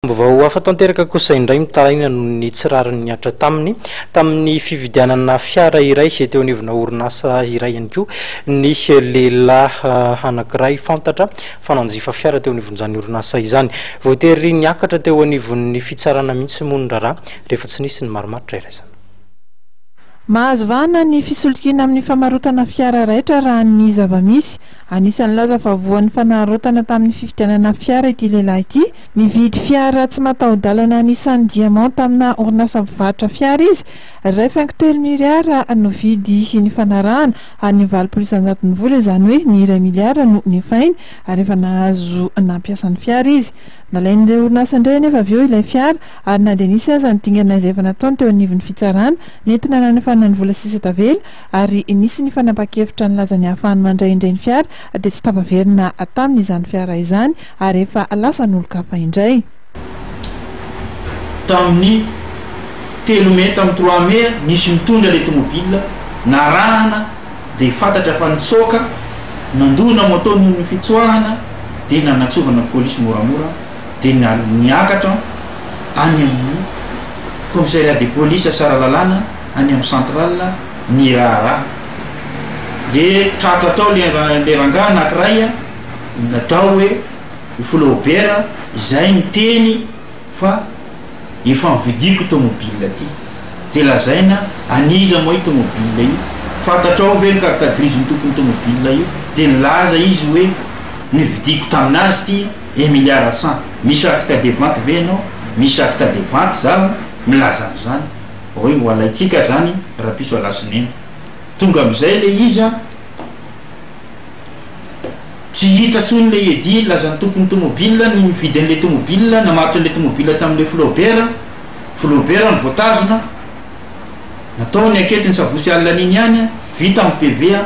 Vaovao hafa tanteraka kosa indray, mitaraina noho ny tsy rariny nihatra taminy tamin'ny fividianana fiara iray teo anivona orinasa iray ihany koa ny lehilahy anankiray fantatra fa nanjifa fiara teo anivon'izany orinasa izany. Voatery niakatra teo anivon'ny fitsarana mihitsy moa ny raharaha rehefa tsy nisy ny marimaritra iraisana. Mahazo vahana ny fisolokiana amin'ny famarotana fiara raitra raha ny zava-misy. Anisan'ny nilaza fa voan'ny fanararaotana tamin'ny fividianana fiara ity lehilahy ity. Nividy fiara tsy mataho-dalana Nissan Diamant tamina orinasa mpivarotra fiara izy. 1,3 miliara no vidy nifanarahana ary ny 80% ny vola, izany hoe ny iray miliara no nefainy ary efa nahazo nampiasa ny fiara izy. Nalain'ilay orinasa indray anefa avy eo ilay fiara ary na dia nisy aza ny dingana izay efa nataony teo anivon'ny fitsarana nentina nanefana ny vola sisa tavela ary nisy ny fanapahan-kevitra nilaza ny hahafahany mandray indray ny fiara dia tsy tafaverina taminy izany fiara izany ary efa lasan'olon-kafa indray. Tamin'ny 3 mai, tamin'ny 3 mai nisy nitondra ilay tomobile narahana dia fantatra fa nitsoaka, nandona moto noho ny fitsoahana dia nanatsovana polisy moramora. dia niakatra any amin'ny commissariat de police Tsaralalàna any amin'ny central ny raharaha dia tratra tao le le rangahy anakiray natao hoe Flaubert izay niteny fa efa novidiako tomobile ty dia lazaina an'iza moa io tomobile io, fantatrao ve ny carte grise ny tompon'ny tomobile io, dia nilaza izy hoe novidiako tamin'azy ty 1 milliard 100, misy acte de vente ve ianao? Misy acte de vente zaho milaza an'izany hoe ho alaintsika zany rahampitso alatsinainy. Tonga am'izay le izy a, tsy hita tsony le edi lazan'ny tompon'ny tomobile ny mividy an'le tomobile, namatitra an'le tomobile tamin'le Flaubert. Flaubert no voatazona, natao ny enquête ny sabotsy alina an'iny ihany a, vita amin'ny PV a,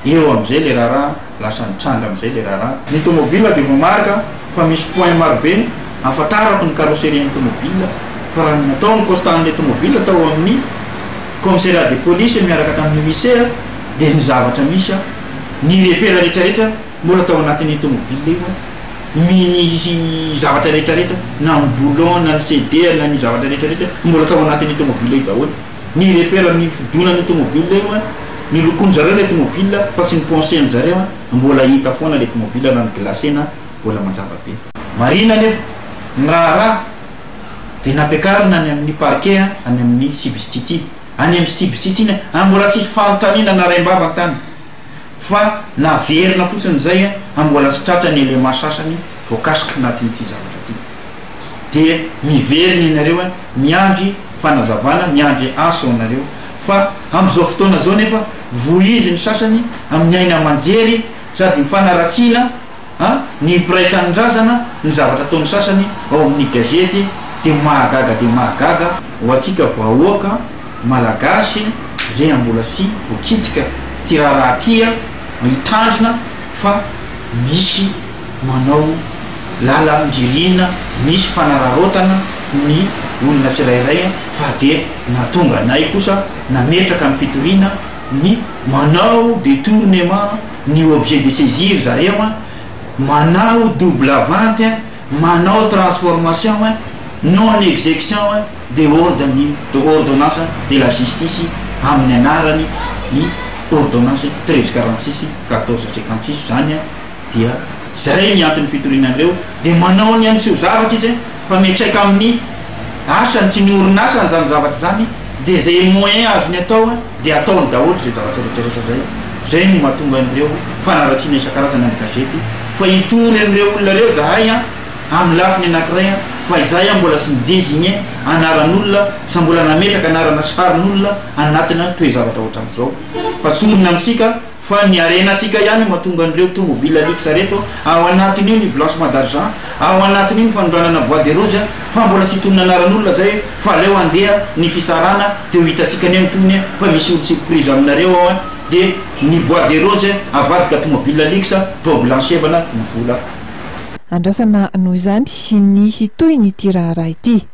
eo am'izay le raharaha lasa nitranga am'izay le raharaha. Ny tomobile dia voamarika fa misy point marobe ahafantarako ny carrosserie ny tomobile, fa raha ny natao ny constat an'le tomobile tao amin'ny commissariat de police miaraka tamin'ny huissier dia ny zavatra misy a, ny repère rehetrarehetra mbola tao anatin'ny tomobile io a, ny zavatra rehetrarehetra na ny boulon na ny CD na ny zavatra rehetrarehetra mbola tao anatin'ny tomobile io daholo. Ny repère ny fidonan'ny tomobile io a, ny lokon zareo le tomobile fa tsy ny poncé zareo a, mbola hita foana le tomobile na ny glacé-na mbola mazava be. Marina nefa ny raharaha dia nampiakarina any amin'ny parquet any amin'ny CIBSTT, any amin'ny CIBSTT iny mbola tsisy fanontaniana naraim-bava tany fa naverina fotsiny zay a, mbola tsy tratra ny élément sasany voakasika anatin'ity zavatra ty, dia miverina ianareo a, miandry fanazavana, miandry antso anareo. Fa am'izao fotoana zao nefa voizy ny sasany amin'ny aina aman-jery sady mifanaratsiana a ny mpiray tanindrazana ny zavatra ataon'ny sasany ao amin'ny gazety, dia mahagaga, dia mahagaga ho antsika vahoaka malagasy zay mbola sy voakitika ty raharaha ty a, mitandrina fa misy manao lalan-dririna, misy fanararaotana ny olona tsirairay. Fa dia nahatonga anay kosa nametraka ny fitoriana ny manao détournement ny objet de saisir zareo a, manao double vente, manao transformation, non exécution de ordre de ordonnance de la justice amin'ny anarany ny ordonnance 1346 1456 zany a. Dia zay ny anton'ny fitoriana an'ireo, dia manao ny an'seho zavatra izy fa miatraika amin'ny asany sy ny orinasany zany zavatra zany, dia zay moyen azony atao dia ataony daholo zay zavatra rehetrarehetra zay. Zay no mahatonga an'ireo fanaratsiana isan-karazany amin'ny gazety, fa hitory an'ireo olona reo zahay a amin'ny lafiny anankiray a, fa izay a mbola tsy ni-désigné anaran'olona sa mbola nametraka anarana sarin'olona anatina toe zavatra ohatran'izao, fa tsorina amintsika fa ny arenatsika ihany mahatonga an'ireo tomobile luxe reto ao anatin'io, ny blanchiment d'argent ao anatin'io, ny fanondranana bois de rose, fa mbola tsy tonona anaran'olona zay, fa aleo andeha ny fisarana de ho hitasika ny eo ny tohiny, fa misy olo surprise aminareo ao a, de ny bois de rose avadika tomobile luxe po blanchevana ny vola. Andrasana noho izany ny hitohin'ity raharaha ity.